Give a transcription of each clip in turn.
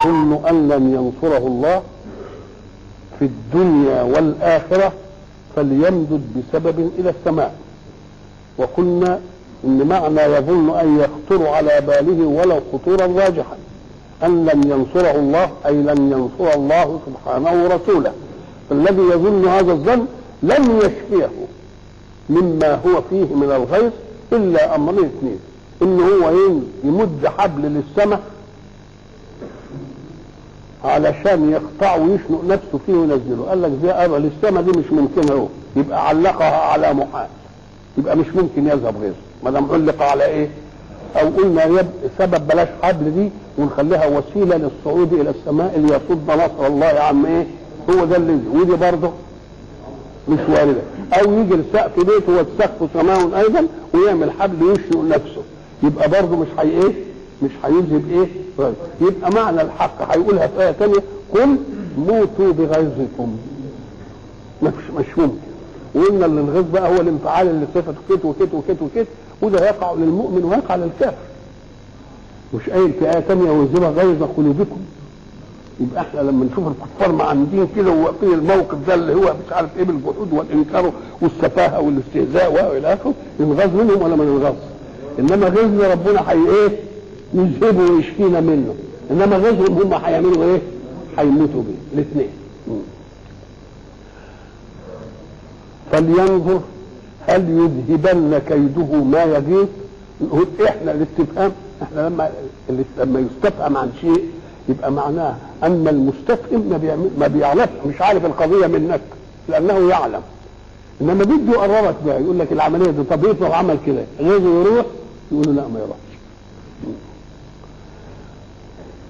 يظن أن لن ينصره الله في الدنيا والآخرة فليمدد بسبب إلى السماء. وقلنا إن معنى يظن أن يخطر على باله ولو خطورا راجحا أن لن ينصره الله، أي لن ينصر الله سبحانه رسوله، فالذي يظن هذا الظن لن يشفيه مما هو فيه من الغيظ إلا أمرين اثنين: إن هو يمد حبل للسماء علشان يقطعه ويشنق نفسه فيه وينزله، قال لك دي أبقى للسماء دي مش ممكنة، هو يبقى علقها على محال، يبقى مش ممكن يذهب غيره ما دام علق على ايه؟ او قلنا يبقى سبب بلاش حبل دي ونخليها وسيلة للصعود الى السماء اللي يصد نصر الله يا عم ايه؟ هو ده اللي ودي برضه مش وارده. او يجي لسقف بيته والسقف سماء ايضا ويعمل حبل يشنق نفسه، يبقى برضه مش حي ايه؟ مش هيذهب ايه؟ غيظ. يبقى معنى الحق هيقولها في ايه ثانية: قل موتوا بغيظكم. مش ممكن. وقلنا ان الغيظ بقى هو الانفعال اللي صفته كت وكت وكت وكت، وده يقع للمؤمن ويقع للكافر. مش قايل في ايه ثانية: ويذهب غيظ قلوبكم؟ يبقى احنا لما نشوف الكفار معندين كده وواقفين الموقف ده اللي هو مش عارف ايه بالجحود والانكار والسفاهه والاستهزاء والى اخره، ننغاظ منهم ولا ما ننغاظ؟ انما غيظنا ربنا حي ايه؟ يذهبه ويشفينا منه، انما غيظهم هم هيعملوا ايه؟ هيموتوا بيه الاثنين. فلينظر هل يذهبن كيده ما يغيظ. نقول احنا الاستفهام، احنا لما يستفهم عن شيء يبقى معناه ان المستفهم ما بيعرفش، مش عارف القضية منك لانه يعلم، انما بده يقررك بقى، يقول لك العملية دي طب ايه عمل كده غيظه يروح، يقول له لا ما يروحش.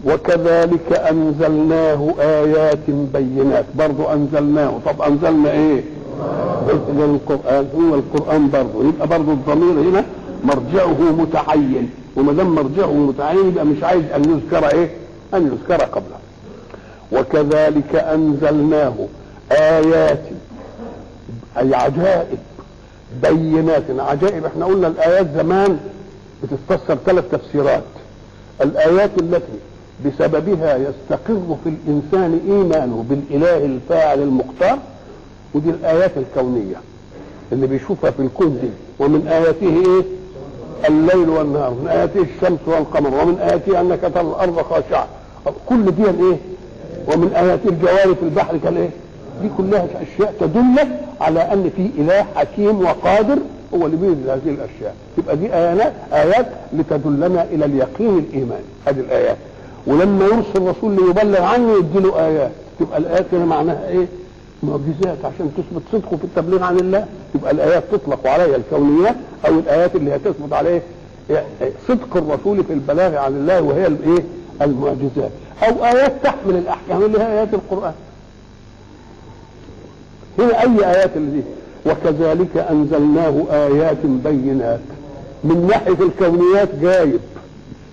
وكذلك انزلناه ايات بينات. برضو انزلناه، طب انزلنا ايه؟ القرآن، هو القرآن برضه. يبقى برضه الضمير هنا مرجعه متعين، وما دام مرجعه متعين يبقى مش عايز ان يذكر ايه؟ ان يذكر قبله. وكذلك انزلناه ايات، اي عجائب بينات. عجائب احنا قلنا الايات زمان بتتفسر ثلاث تفسيرات: الايات التي بسببها يستقر في الانسان ايمانه بالاله الفاعل المختار، ودي الآيات الكونية اللي بيشوفها في الكون دي، ومن آياته إيه؟ الليل والنهار، ومن آياته الشمس والقمر، ومن آياته أنك ترى الأرض خاشعة، كل دي إيه؟ ومن آياته الجواري في البحر كالإيه؟ دي كلها أشياء تدل على أن في إله حكيم وقادر هو اللي بينزل هذه الأشياء. تبقى دي آيات لتدلنا إلى اليقين الإيماني، هذه الآيات. ولما يرسل الرسول ليبلغ عنه يديله آيات، تبقى الآيات هنا معناها إيه؟ معجزات عشان تثبت صدقه في التبليغ عن الله. يبقى الايات تطلق عليها الكونيات او الايات اللي هتثبت عليه صدق الرسول في البلاغ عن الله، وهي الايه؟ المعجزات، او ايات تحمل الاحكام اللي هي ايات القران. هنا اي ايات اللي دي؟ وكذلك انزلناه ايات بينات. من ناحية الكونيات جايب،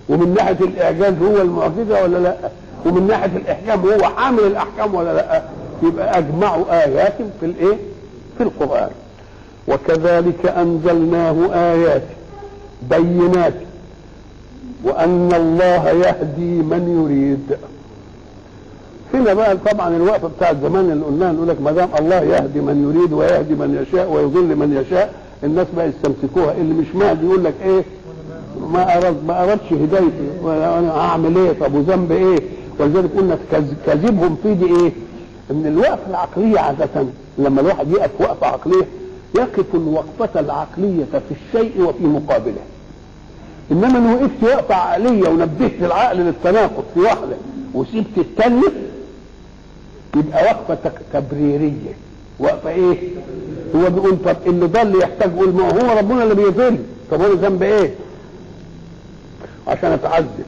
ومن ناحية الاعجاز هو المعجزة ولا لا؟ ومن ناحية الاحكام هو حامل الاحكام ولا لا؟ يبقى اجمعوا ايات في الايه؟ في القران. وكذلك انزلناه ايات بينات وان الله يهدي من يريد. هنا بقى طبعا الوقفة بتاعت زمان اللي قلناها، نقول لك ما دام الله يهدي من يريد ويهدي من يشاء ويضل من يشاء، الناس بقى يستمسكوها. اللي مش مهدي يقول لك ايه؟ ما اردش هدايتي، وانا هعمل ايه؟ طب وذنب ايه؟ ولذلك قلنا كذبهم في دي ايه؟ ان الوقفة العقلية عادة لما الواحد يقف وقفه عقلية يقف الوقفة العقلية في الشيء وفي مقابله. انما ان وقفت وقفه عقلية ونبهت العقل للتناقض في واحدة وسبت الثانية، يبقى وقفه تبريريه. وقفه ايه؟ هو بيقول طب اللي ضل يحتاج، يقول ما هو ربنا اللي بيضل، طب انا ذنب ايه؟ عشان اتعذب.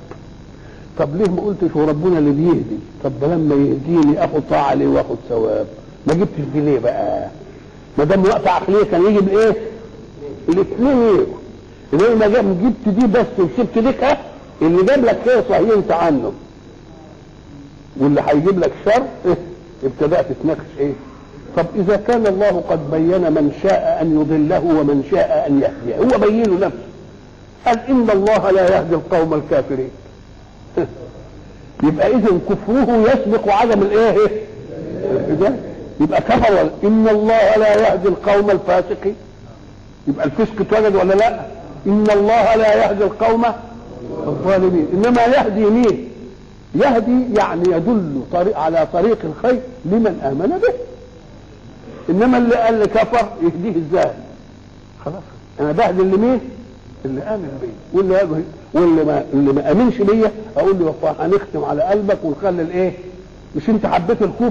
طب ليه ما قلتش هو ربنا اللي بيهدي؟ طب لما يهديني اخد طاعة ليه واخد ثواب؟ ما جبتش دي ليه بقى؟ ما دام وقت عقلية كان يجي بايه؟ الاثنين يجوا. انما ما جبت دي بس وسبت ديك، اللي جاب لك خير صهينت عنه، واللي هيجيب لك شر ابتدأت تتناقش ايه؟ طب اذا كان الله قد بين من شاء ان يضله ومن شاء ان يهديه، هو بينه نفسه، قال ان الله لا يهدي القوم الكافرين. يبقى اذا كفره يسبق عدم الايه؟ الهداية. يبقى كفر ولا؟ ان الله لا يهدي القوم الفاسقين. يبقى الفسق اتوجد ولا لا؟ ان الله لا يهدي القوم الظالمين. انما يهدي مين؟ يهدي يعني يدل طريق على طريق الخير لمن امن به. انما اللي قال كفر يهديه ازاي؟ خلاص انا بهدي اللي مين؟ اللي امن بيه، واللي ما امنش بيا اقول له هنختم على قلبك ونخلي الايه؟ مش انت حبيت الكفر،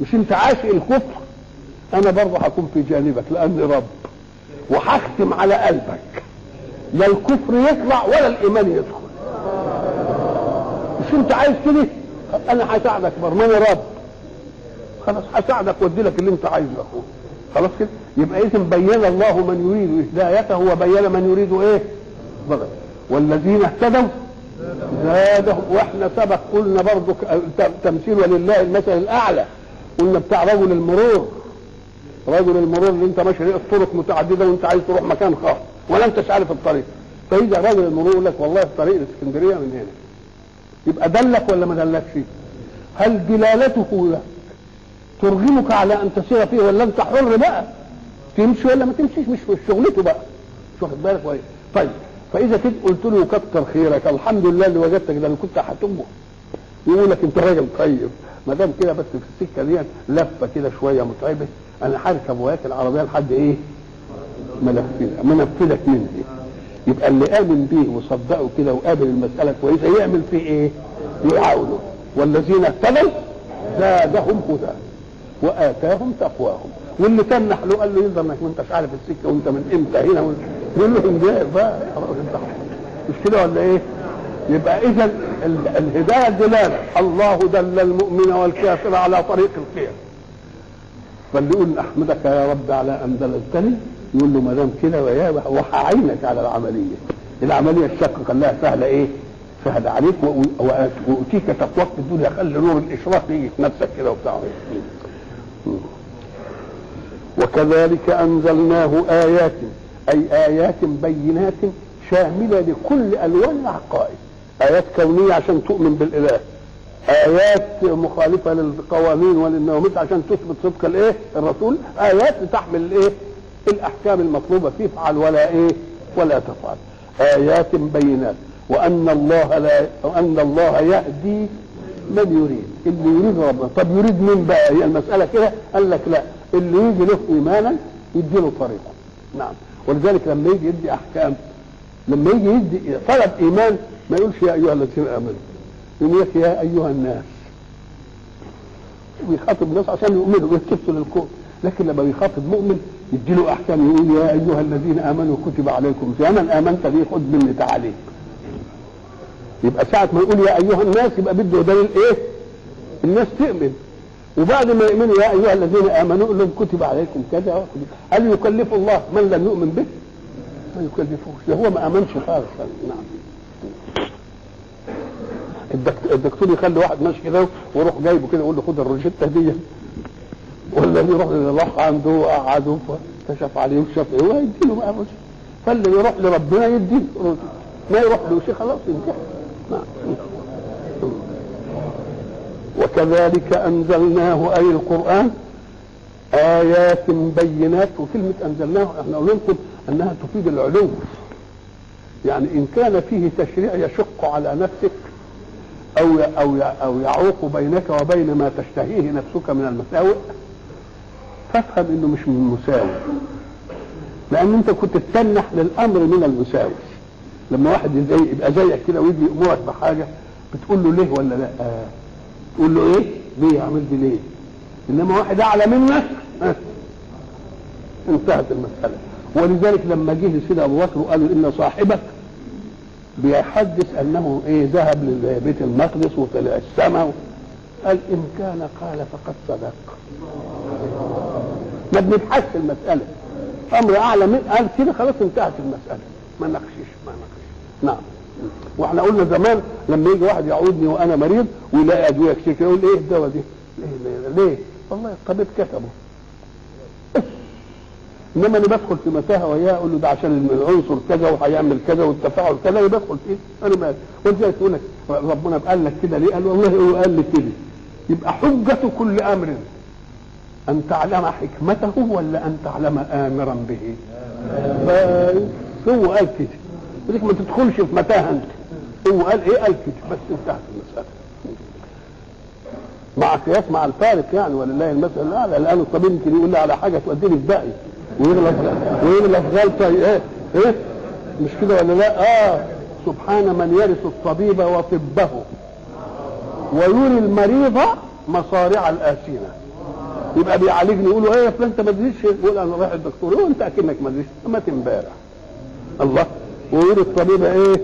مش انت عاشق الكفر، انا برضه هكون في جانبك لاني رب، وهختم على قلبك، لا الكفر يطلع ولا الايمان يدخل. مش انت عايز كده؟ انا هساعدك برضه، انا رب، خلاص هساعدك وادي لك اللي انت عايزه يا اخويا. خلاص كده؟ يبقى اذا بين الله من يريد هدايته وبين من يريد ايه؟ ضلال. والذين اهتدوا زادهم. واحنا سبق قلنا برضه تمثيل ولله المثل الاعلى، قلنا بتاع رجل المرور، رجل المرور اللي انت ماشي الطرق متعددة وانت عايز تروح مكان خاص ولا انت مش عارف الطريق، فيجي رجل المرور يقول لك والله الطريق الاسكندرية من هنا، يبقى دلك ولا ما دلكش؟ هل دلالته لك ترغمك على ان تسير فيه ولا انت حر بقى تمشي ولا ما تمشيش؟ مش في شغلته بقى، مش واخد بالك ولا؟ طيب فاذا كنت قلت له كتر خيرك الحمد لله اللي وجدتك، ده انا كنت هتمه، يقول لك انت راجل طيب، ما دام كده بس في السكة دي لفه كده شوية متعبة، انا هركب وياك العربية لحد ايه؟ منفذك من دي. يبقى اللي امن بيه وصدقه كده وقابل المسالة كويسة يعمل فيه ايه؟ يعاونه. والذين اهتدوا زادهم هدى واتاهم تقواهم. واللي تنح له قال له يقدر انك ما انتش عارف السكة وانت من امتى هنا، يقول له ده بقى مش كده ولا ايه؟ يبقى اذا الهداية دلالة، الله دل المؤمن والكافر على طريق الخير. فاللي يقول احمدك يا رب على ان دللتني، يقول له ما دام كده وهعينك على العملية. العملية الشاقة خلاها سهلة ايه؟ سهلة عليك، واتيك تقواك في الدنيا، خلي نور الاشراق يجي في نفسك كده وبتاع. وكذلك انزلناه ايات، اي ايات بينات شاملة لكل الوان العقائد، ايات كونية عشان تؤمن بالاله، ايات مخالفة للقوانين وللنواميس عشان تثبت صدق الايه؟ الرسول، ايات تحمل الايه؟ الاحكام المطلوبة فيه، افعل ولا ايه؟ ولا تفعل. ايات بينات وان الله لا وان الله يهدي من يريد. اللي يريد ربنا. طب يريد مين بقى؟ هي المسالة كده؟ قال لك لا، اللي يجي له ايمانا يدي له طريقه. نعم. ولذلك لما يجي يدي احكام، لما يجي يدي طلب ايمان ما يقولش يا ايها الذين امنوا، يقول لك يا ايها الناس. بيخاطب الناس عشان يؤمنوا ويلتفتوا للكون، لكن لما بيخاطب مؤمن يدي له احكام، يقول يا ايها الذين امنوا كتب عليكم، يا من امنت به خذ مني تعاليم. يبقى ساعة ما يقول يا ايها الناس يبقى بده دليل ايه؟ الناس تؤمن. وبعد ما يؤمنوا يا ايها الذين امنوا يقول لهم كتب عليكم كذا. هل يكلف الله من لم يؤمن به؟ ما يكلفوش، ده هو ما امنش خالص. نعم. الدكتور يخلي واحد ماشي كده ويروح جايبه كده يقول له خد الروشته دي، ولا يروح راح عنده وقعده كشف عليه وشاف ايه ويديله بقى الروشته. فاللي يروح لربنا يديله روشته، ما يروح له شيء خلاص انتهى. نعم. وكذلك انزلناه اي القران ايات بينات. وكلمه انزلناه احنا قلنا لكم انها تفيد العلو، يعني ان كان فيه تشريع يشق على نفسك او او او يعوق بينك وبين ما تشتهيه نفسك من المساوئ، فافهم انه مش من المساوئ، لان انت كنت تتنح للامر من المساوئ. لما واحد يبقى زيك كده ويجي يامرك بحاجة بتقول له ليه ولا لا؟ تقول له ايه؟ ليه عملت ليه؟ انما واحد اعلى منك انتهت المسالة. ولذلك لما جه سيدنا ابو بكر وقالوا ان صاحبك بيحدث انه ايه ذهب لبيت المقدس وطلع السماء، قال ان كان قال فقد صدق. ما بنبحثش المسالة، امر اعلى من قال كده خلاص انتهت المسالة، ما نقشش ما نقش. نعم. واحنا قلنا زمان لما يجي واحد يعودني وانا مريض ويلاقي ادوية كتير يقول ايه الدواء دي؟ ليه؟ ليه؟ والله الطبيب كتبه. انما انا بدخل في متاهه وياه اقول له ده عشان العنصر كذا وهيعمل كذا والتفاعل كذا، انا بدخل فيه انا مالي. ولذلك يقول لك ربنا قال لك كده ليه؟ قال والله هو قال لي كده. يبقى حجه كل امر ان تعلم حكمته ولا ان تعلم امرا به؟ هو قال كده، ولك ما تدخلش في متاهه انت. هو قال ايه؟ قال كده بس، انتهت المسالة. مع قياس مع الفارق يعني، ولله المثل الاعلى. الان الطبيب يمكن يقول لي على حاجة توديني في داهية ويغلط غلطه ايه ايه، مش كده ولا لا؟ سبحان من يرث الطبيب وطبه ويري المريض مصارع الآسينة. يبقى بيعالجني يقول له ايه يا فلان انت ما تدريش؟ يقول انا رايح الدكتور. وانت اكنك ما تدريش، مات امبارح. الله. ويري الطبيب ايه؟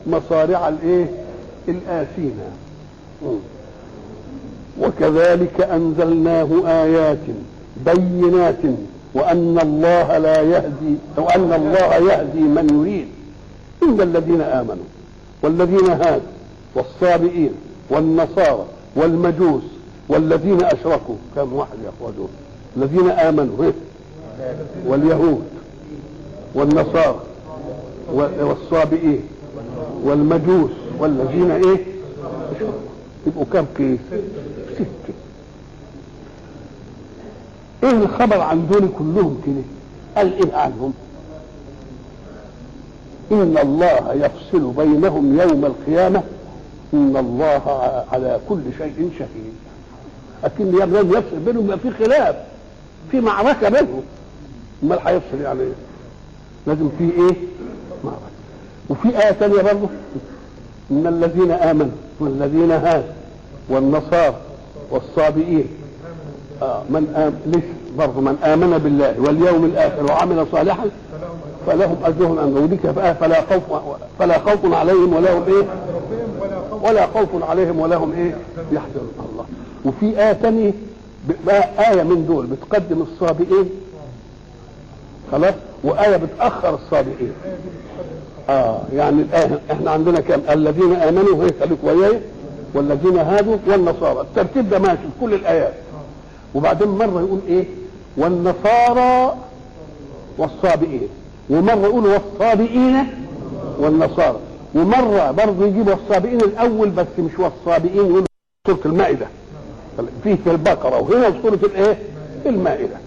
مصارع الايه؟ الآسينة. وكذلك انزلناه ايات بينات وان الله لا يهدي او ان الله يهدي من يريد. ان الذين امنوا والذين هادوا والصابئين والنصارى والمجوس والذين اشركوا، كم واحد يا اخوة دول؟ الذين امنوا واليهود والنصارى والصابئين والمجوس والذين ايه؟ يبقوا كم كيس؟ 6. ايه الخبر عن دول كلهم كده؟ قال ايه عنهم؟ ان الله يفصل بينهم يوم القيامة ان الله على كل شيء شهيد. اكن لازم يفصل بينهم، يبقى في خلاف، في معركة بينهم. امال هيفصل يعني ايه؟ لازم في ايه؟ معركة. وفي ايه ثانية برضه، ان الذين امنوا والذين هادوا والنصارى والصابئين، من ليش برضه من امن بالله واليوم الاخر وعمل صالحا فلهم اجرهم عند ربك فلا خوف عليهم ولا هم ايه؟ ولا خوف عليهم ولا هم ايه؟ يحزنون. الله. وفي ايه ثانية بقى، ايه من دول بتقدم الصابئين خلاص، وايه بتاخر الصابئين. يعني الآية احنا عندنا كام؟ الذين امنوا هي خليك وياي، والذين هادوا والنصارى، الترتيب ده ماشي في كل الايات. وبعدين مرة يقول ايه؟ والنصارى والصابئين، ومرة يقول والصابئين والنصارى، ومرة برضه يجيب والصابئين الاول بس مش والصابئين، يقول سورة المائدة فيه في البقرة وهنا في سورة الايه؟ المائدة.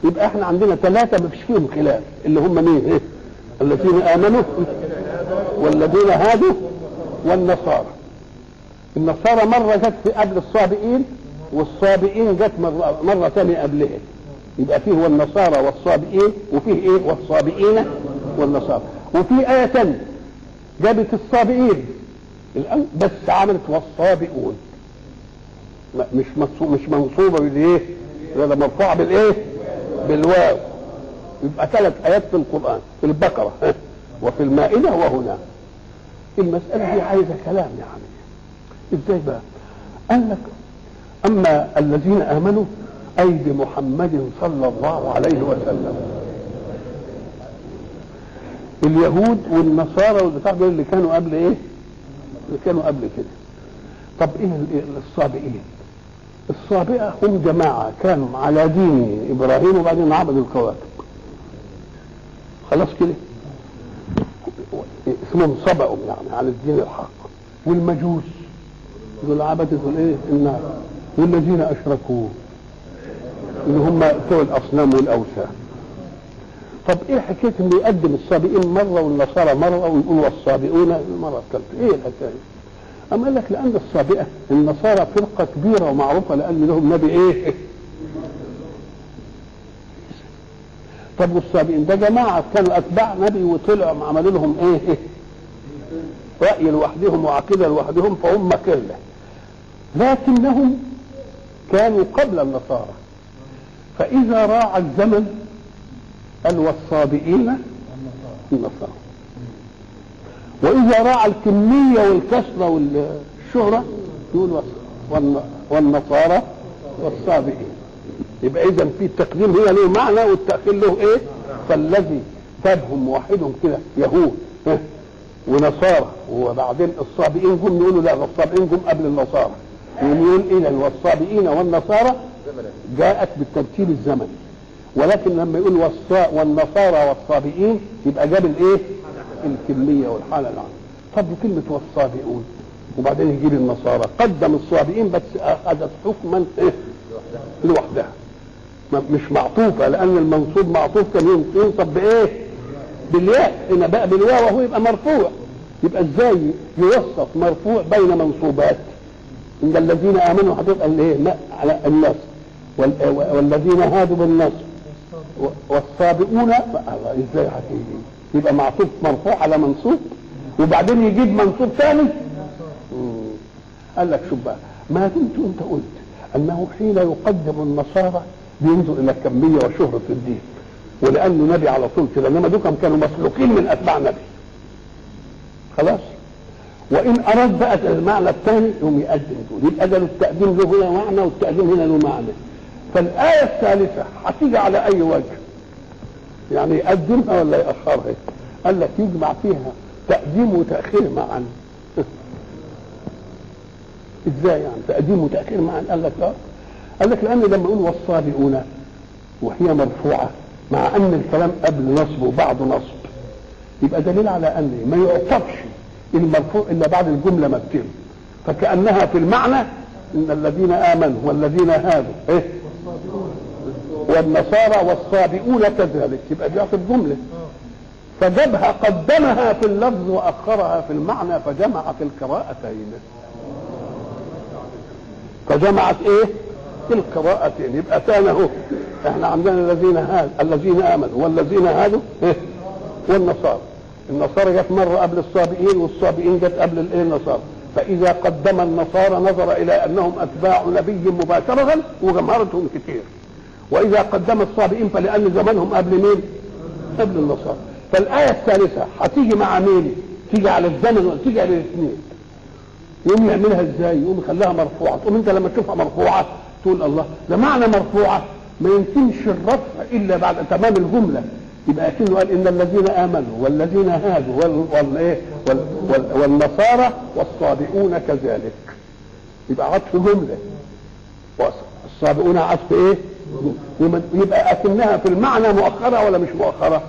يبقى احنا عندنا 3 ما فيش فيهم خلاف، اللي هم مين؟ ايه؟ الذين امنوا والذين هادوا والنصارى. النصارى مرة جت في قبل الصابئين، والصابئين جت مرة ثانية قبلها. يبقى فيه والنصارى والصابئين، وفيه ايه؟ والصابئين والنصارى. وفي آية ثانية جابت الصابئين الأول بس عملت والصابئون، مش منصوبة بالايه؟ لا، مرفوعة بالايه؟ بالواو. يبقى 3 آيات في القرآن، في البقرة وفي المائدة وهنا. المسألة دي عايزة كلام يعني. ازاي بقى؟ قال لك أما الذين آمنوا أي بمحمد صلى الله عليه وسلم، اليهود والنصارى والبتاع دول اللي كانوا قبل ايه؟ اللي كانوا قبل كده. طب ايه الصابئين؟ الصابئة هم جماعة كانوا على دين إبراهيم وبعدين عبدوا الكواكب. خلاص كده اسمهم صبأوا يعني على الدين الحق. والمجوس دول عبدوا الايه؟ النار. والذين اشركوا اللي هم بتوع الاصنام والاوثان. طب ايه حكاية انه يقدم الصابئين مرة والنصارى مرة ويقول والصابئون المرة الثالثة؟ ايه الحكاية؟ اما قال لك لان الصابئه النصارى فرقه كبيرة ومعروفة لان لهم نبي ايه؟ طب والصابئين ده جماعة كانوا اتباع نبي وطلعوا عملوا لهم ايه؟ راي لوحدهم وعقيدة لوحدهم، فهم قلة، لكنهم كانوا قبل النصارى. فاذا راعى الزمن قال والصابئين النصارى، واذا راعى الكمية والكثره والشهرة يقول والنصارى والصابئين. يبقى اذا في التقديم هنا له معنى والتاخير له ايه؟ فالذي سابهم وحدهم كده يهود ونصارى، وبعدين الصابئين جم يقولوا لا الصابئين جم قبل النصارى، يقول اذا والصابئين والنصارى جاءت بالترتيب الزمني. ولكن لما يقول والنصارى والصابئين يبقى جاب الايه؟ الكمية والحالة العامة. طب كلمة والصابئون وبعدين يجيب النصارى، قدم الصابئين بس اخذت حكما إيه؟ لوحدها، مش معطوفة، لان المنصوب معطوف كان ينصب بايه؟ بالياء، هنا بقى بالواو وهو يبقى مرفوع. يبقى ازاي يوصف مرفوع بين منصوبات؟ ان الذين امنوا هتبقى الايه؟ على النصب، والذين هادوا بالنصب، والصابئون ازاي هتيجي؟ يبقى معطوف مرفوع على منصوب وبعدين يجيب منصوب ثاني. قال لك شوف بقى، ما دمت انت قلت انه حين يقدم النصارى بينظر الى الكمية وشهرة الدين، ولانه نبي على طول كده، انما دول كانوا مسلوقين من اتباع نبي خلاص. وان اراد بقى المعنى الثاني يقوم يقدم دول، يبقى ده التقديم له هنا معنى والتقديم هنا له معنى. فالاية الثالثة هتيجي على اي وجه؟ يعني يقدمها ولا يأخرها؟ قال لك يجمع فيها تقديم وتأخير معا. ازاي يعني تقديم وتأخير معا؟ قال لك لا، قال لك لأن لما يقول والصابئون وهي مرفوعة مع أن الكلام قبل نصب وبعد نصب، يبقى دليل على أن ما يعطفش المرفوع إلا بعد الجملة ما تتم، فكأنها في المعنى إن الذين آمنوا والذين هادوا إيه؟ والنصارى والصابئون كذلك، يبقى بيعطف جملة. فجابها قدمها في اللفظ وأخرها في المعنى، فجمعت القراءتين. فجمعت ايه؟ القراءتين. يبقى ثاني اهو، احنا عندنا الذين هاد، الذين امنوا والذين هادوا إيه؟ والنصارى. النصارى جت مرة قبل الصابئين، والصابئين جت قبل الايه؟ النصارى. فاذا قدم النصارى نظر الى انهم اتباع نبي مباشرة وجمهرتهم كتير، واذا قدم الصابئين فلان زمانهم قبل مين؟ قبل النصارى. فالاية الثالثة هتيجي مع مين؟ تيجي على الزمن ولا تيجي على الاثنين؟ يقوم يعملها ازاي؟ يقوم يخليها مرفوعة. تقوم انت لما تشوفها مرفوعة تقول الله، ده معنى مرفوعة ما يمكنش الرفع الا بعد تمام الجملة. يبقى اكنه قال ان الذين امنوا والذين هادوا والنصارى والصابئون كذلك، يبقى عطف جملة، والصابئون عطف ايه؟ يبقى اكنها في المعنى مؤخره ولا مش مؤخره؟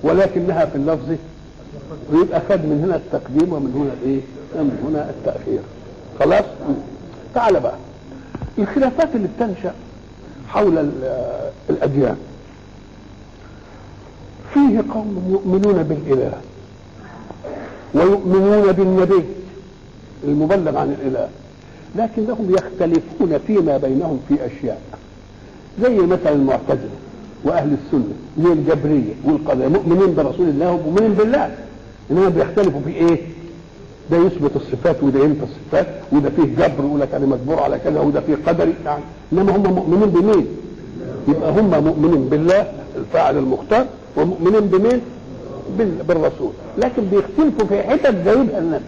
ولكنها في اللفظ، ويبقى خد من هنا التقديم ومن هنا الايه؟ ومن هنا التأخير. خلاص؟ تعال بقى الخلافات اللي بتنشأ حول الأديان. فيه قوم يؤمنون بالإله ويؤمنون بالنبي المبلغ عن الإله، لكنهم يختلفون فيما بينهم في أشياء، زي مثلا المعتزلة وأهل السنة، زي الجبرية والقدرية، مؤمنين برسول الله ومؤمنين بالله، إنما بيختلفوا في إيه؟ ده يثبت الصفات وده ينفي الصفات، وده فيه جبر يقول لك انا مجبور على كذا، وده فيه قدري يعني. انما هم مؤمنين بمين؟ يبقى هم مؤمنين بالله الفاعل المختار، ومؤمنين بمين؟ بالرسول، لكن بيختلفوا في حتت جايبها النبي.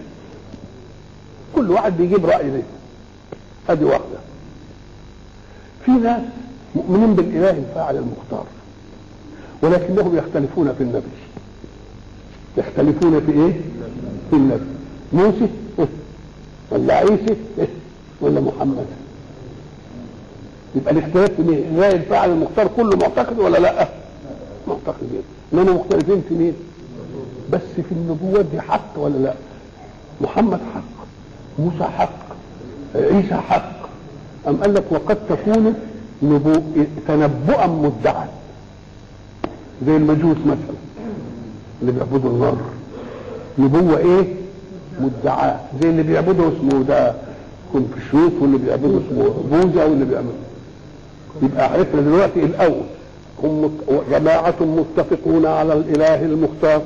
كل واحد بيجيب رأي ليه. ادي واحدة. في ناس مؤمنين بالاله الفاعل المختار، ولكنهم يختلفون في النبي. يختلفون في ايه؟ في النبي. موسى ولا عيسى ولا محمد؟ يبقى الاختلاف في مين؟ لا الفاعل المختار كله معتقد ولا لا؟ معتقدين، انما مختلفين في مين؟ بس في النبوات دي حق ولا لا؟ محمد حق، موسى حق، عيسى حق. أم قال لك وقد تكون تنبؤا مدعا، زي المجوس مثلا اللي بيعبدوا النار، نبوة ايه؟ مدعاة، زي اللي بيعبدوا اسمه ده كونفوشيوس، واللي بيعبدوا اسمه بوذا، واللي بيعملوا. يبقى عرفنا دلوقتي الاول هم جماعة متفقون على الاله المختار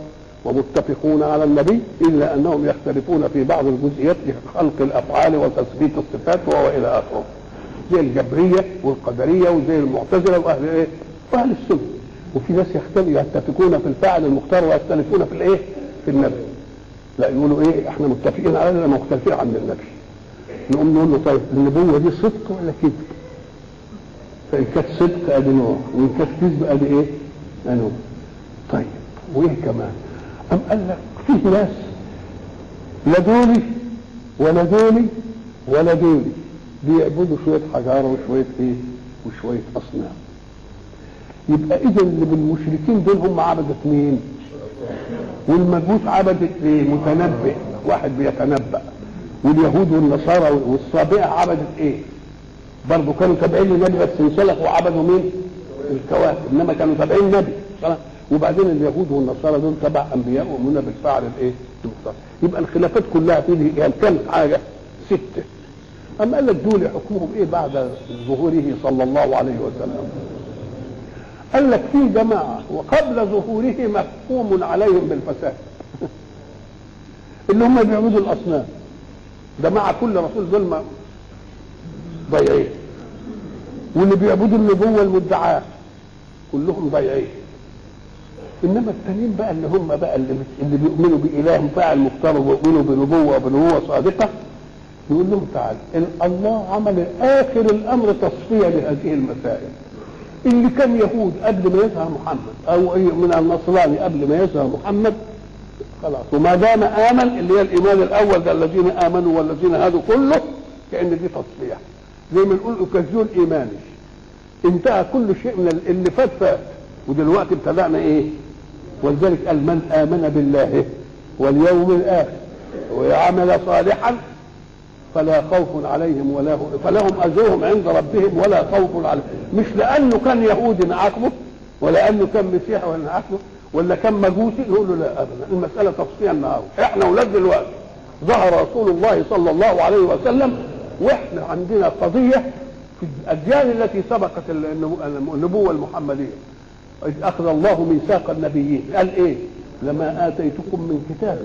ومتفقون على النبي، الا انهم يختلفون في بعض الجزئيات في خلق الافعال وتثبيت الصفات والى اخره، زي الجبرية والقدرية وزي المعتزلة واهل ايه؟ واهل السنة. وفي ناس يتفقون في الفاعل المختار ويختلفون في الايه؟ في النبي. لا يقولوا ايه؟ احنا متفقين على اننا مختلفين عن النبي. نقوم نقول له طيب النبوة دي صدق ولا كذب؟ فان كانت صدق ادي نوع، وان كانت كذب ادي ايه؟ نوع. طيب وايه كمان؟ أم قال لك فيه ناس لا دولي ولا دولي ولا دولي، بيعبدوا شوية حجارة وشوية ايه؟ وشوية اصنام. يبقى اذا اللي بالمشركين دول هم عبدة مين؟ والمجوس عبدت ايه؟ متنبئ، واحد بيتنبأ. واليهود والنصارى والصابئة عبدت ايه؟ برضه كانوا تابعين للنبي بس انسلخوا وعبدوا مين؟ الكواكب، انما كانوا تابعين نبي. وبعدين اليهود والنصارى دول تبع انبياء وامنا بالفعل الايه؟ المختار. يبقى الخلافات كلها في يعني كم حاجة؟ 6. اما قال لك دول حكمهم ايه بعد ظهوره صلى الله عليه وسلم؟ قال لك في جماعة وقبل ظهوره محكوم عليهم بالفساد اللي هم بيعبدوا الاصنام، ده مع كل رسول دول ضايعين، واللي بيعبدوا النبوة المدعاه كلهم ضايعين. انما التانيين بقى اللي هم بقى اللي بيؤمنوا باله فاعل مختار وبيؤمنوا بنبوة وبنبوة صادقة، يقول لهم تعالى الله عمل اخر الامر تصفية لهذه المسائل. اللي كان يهود قبل ما يظهر محمد او من النصراني قبل ما يظهر محمد خلاص، وما دام امن اللي هي الايمان الاول ده الذين امنوا والذين هادوا كله، كان دي تصفية زي ما نقول اوكازيون ايماني، انتهى كل شيء من اللي فات فات، ودلوقتي ابتدأنا ايه؟ ولذلك قال من امن بالله واليوم الاخر وعمل صالحا فلا خوف عليهم ولا هم فلهم اجرهم عند ربهم ولا خوف عليهم. مش لانه كان يهودي نعاقبه، ولا انه كان مسيحي ولا نعاقبه، ولا كان مجوسي، نقول له لا ابدا، المسالة تفصيلا النهارده. احنا اولاد دلوقتي ظهر رسول الله صلى الله عليه وسلم، واحنا عندنا قضية في الاديان التي سبقت النبوة المحمدية. إذ اخذ الله ميثاق النبيين قال ايه؟ لما اتيتكم من كتاب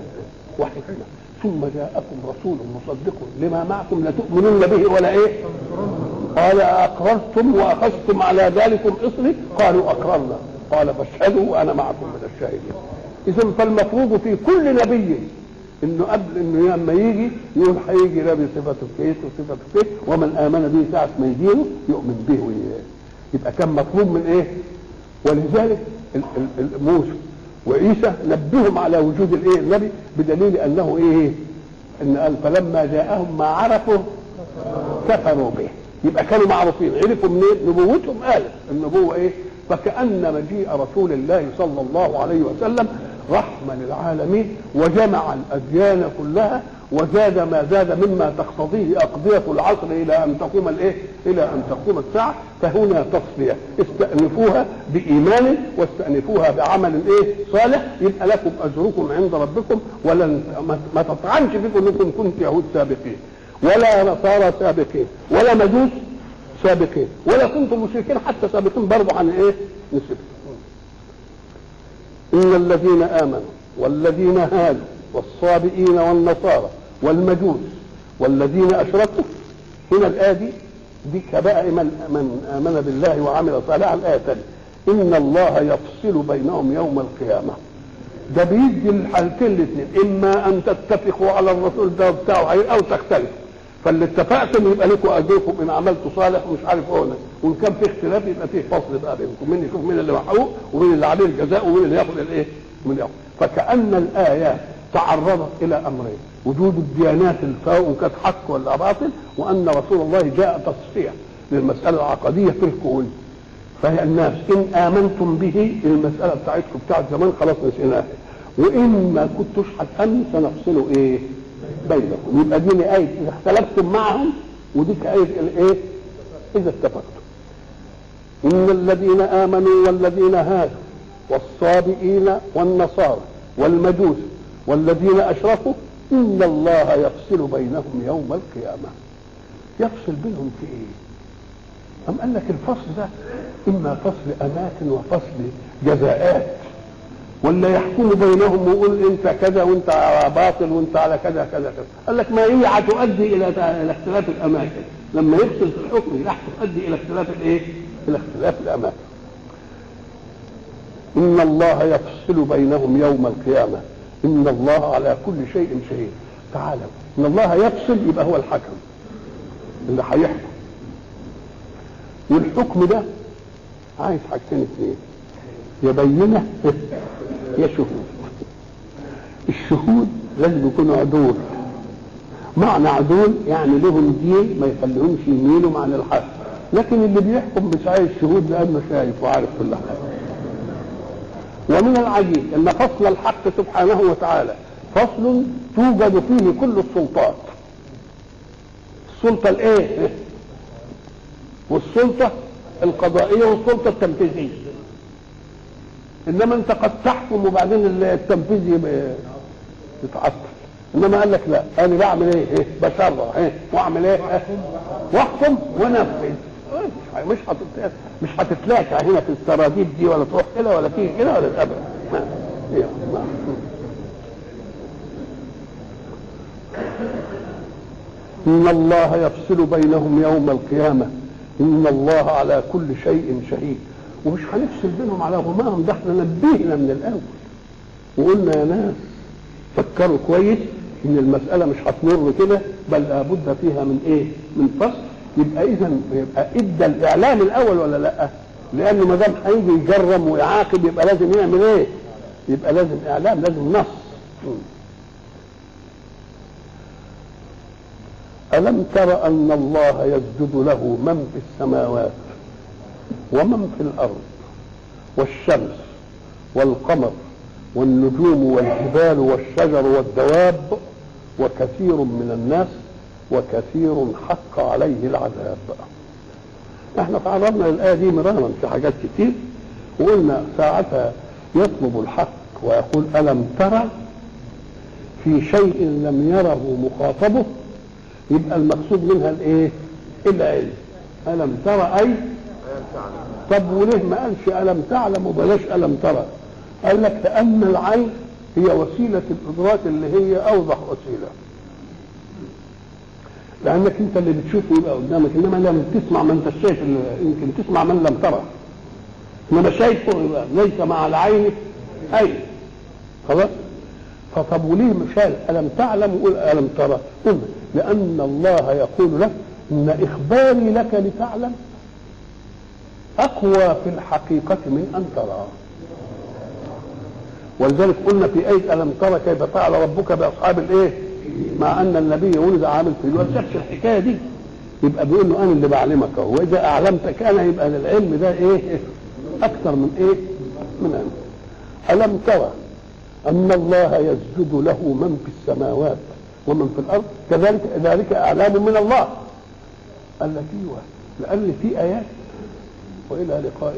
وحكمه ثم جاءكم رسول مصدق لما معكم لتؤمنن به ولا ايه؟ قال اقررتم واخذتم على ذلكم اصري؟ قالوا اقررنا. قال فاشهدوا وانا معكم من الشاهدين. اذا فالمفروض في كل نبي انه قبل انه لما يجي يقول هيجي نبي صفته كيف وصفته كيف، ومن امن به ساعة ما يجيله يؤمن به، يبقى كان مطلوب من ايه؟ ولذلك موسى وعيسى نبههم على وجود الايه؟ النبي، بدليل انه ايه؟ ان قال فلما جاءهم ما عرفوا كفروا به. يبقى كانوا معروفين، عرفوا منين؟ نبوتهم قالت النبوة ايه؟ فكأن مجيء رسول الله صلى الله عليه وسلم رحمه للعالمين، وجمع الاديان كلها، وزاد ما زاد مما تقتضيه اقضيه العصر الى ان تقوم الايه؟ الى ان تقوم الساعة. فهنا تصفية، استأنفوها بايمان واستأنفوها بعمل ايه؟ صالح، يبقى لكم اجركم عند ربكم، ولن ما تطعنش فيكم انكم كنتم يهود سابقين ولا نصارى سابقين ولا مجوس سابقين ولا كنتم مشركين حتى سابقين برضه عن ايه؟ نسبكم. إن الذين آمنوا والذين هادوا والصابئين والنصارى والمجوس والذين أشركوا، هنا الآية دي كباء من آمن بالله وعمل صالحا. الآية ثانية إن الله يفصل بينهم يوم القيامة. ده بيدي الحالتين الاثنين، إما أن تتفقوا على الرسول ده بتاعه أو تختلفوا، فاللي اتفقتم يبقى لكم أجركم إن عملتوا صالح ومش عارف ايه، وإن كان في اختلاف يبقى فيه فصل بقى بينكم، مين يشوف مين اللي محقوق ومين اللي عليه الجزاء ومين اللي ياخد الايه؟ مين ياخد. فكأن الآية تعرضت إلى أمرين: وجود الديانات سواء كانت حق ولا باطل، وأن رسول الله جاء تصفية للمسألة العقدية في الكون. فهي الناس إن آمنتم به المسألة بتاعتكم بتاعت زمان خلاص نسيناها، وإن ما كنتوش هتأمنوا سنفصلوا إيه؟ بينكم. يبقى دي آية إذا اختلفتم معهم، ودي آية الإيه؟ إذا اتفقتم. إن الذين آمنوا والذين هادوا والصابئين والنصارى والمجوس والذين أشركوا إن الله يفصل بينهم يوم القيامة. يفصل بينهم في إيه؟ أم قال لك الفصل ده إما فصل أماكن وفصل جزاءات، ولا يحكم بينهم ويقول أنت كذا وأنت على باطل وأنت على كذا كذا كذا. قال لك ما هي هتؤدي إلى اختلاف الأماكن، لما يفصل في الحكم راح تؤدي إلى اختلاف الإيه؟ إلى اختلاف الأماكن. إن الله يفصل بينهم يوم القيامة إن الله على كل شيء شهيد. تعالوا، إن الله يفصل يبقى هو الحكم اللي هيحكم، والحكم ده عايز حاجتين اثنين: يا بينة يا شهود. الشهود لازم يكونوا عدول. معنى عدول يعني لهم دين ما يخليهمش يميلوا عن الحق، لكن اللي بيحكم مش عايز شهود لانه شايف وعارف كل حاجة. ومن العجيب ان فصل الحق سبحانه وتعالى فصل توجد فيه كل السلطات، السلطة الايه؟ والسلطة القضائية والسلطة التنفيذية. انما انت قد تحكم وبعدين التنفيذ يتعطل، انما قال لك لا، انا بعمل ايه؟ بشرع ايه؟ واعمل ايه؟ واحكم وانفذ. مش هتتلاقى هنا في السراديب دي، ولا تروح كده ولا تيجي كده ولا ابدا. ان الله يفصل بينهم يوم القيامة ان الله على كل شيء شهيد. ومش هنفصل بينهم على غماهم، ده احنا نبهنا من الاول وقلنا يا ناس فكروا كويس ان المسالة مش هتمر كده، بل لابد فيها من ايه؟ من فصل. يبقى اذا يبقى ادى الاعلام الاول ولا لا؟ لانه ما دام هيجي يجرم ويعاقب يبقى لازم يعمل ايه؟ يبقى لازم اعلام، لازم نص. ألم تر أن الله يسجد له من في السماوات ومن في الأرض والشمس والقمر والنجوم والجبال والشجر والدواب وكثير من الناس وكثير حق عليه العذاب. احنا تعرضنا للآية دي مرارا في حاجات كتير، وقلنا ساعتها يطلب الحق ويقول ألم ترى في شيء لم يره مخاطبه، يبقى المقصود منها الايه؟ العلم. ألم ترى أي طب وليه ما قالش ألم تعلم وبلاش ألم ترى؟ قال لك لأن العين هي وسيلة الإدراك اللي هي أوضح وسيلة، لأنك أنت اللي بتشوفه يبقى قدامك، إنما لم تسمع ما أنت شايف، يمكن تسمع من لم ترى، إنما شايفه يبقى ليس مع العين أي خلاص. فطب وليه مش قال ألم تعلم وقول ألم ترى؟ قلنا لأن الله يقول لك إن إخباري لك لتعلم أقوى في الحقيقة من أن ترى. ولذلك قلنا في آية ألم ترى كيف فعل ربك بأصحاب الإيه؟ مع أن النبي ولد عامل فيل ولا شافش الحكاية دي، يبقى بيقول له أنا اللي بعلمك أهو، وإذا أعلمتك أنا يبقى للعلم ده إيه؟ أكثر من إيه؟ من أنا. ألم ترى أن الله يسجد له من في السماوات ومن في الأرض كذلك ذلك أعلام من الله. قال لك أيوه، لأن في آيات. وإلى لقاء.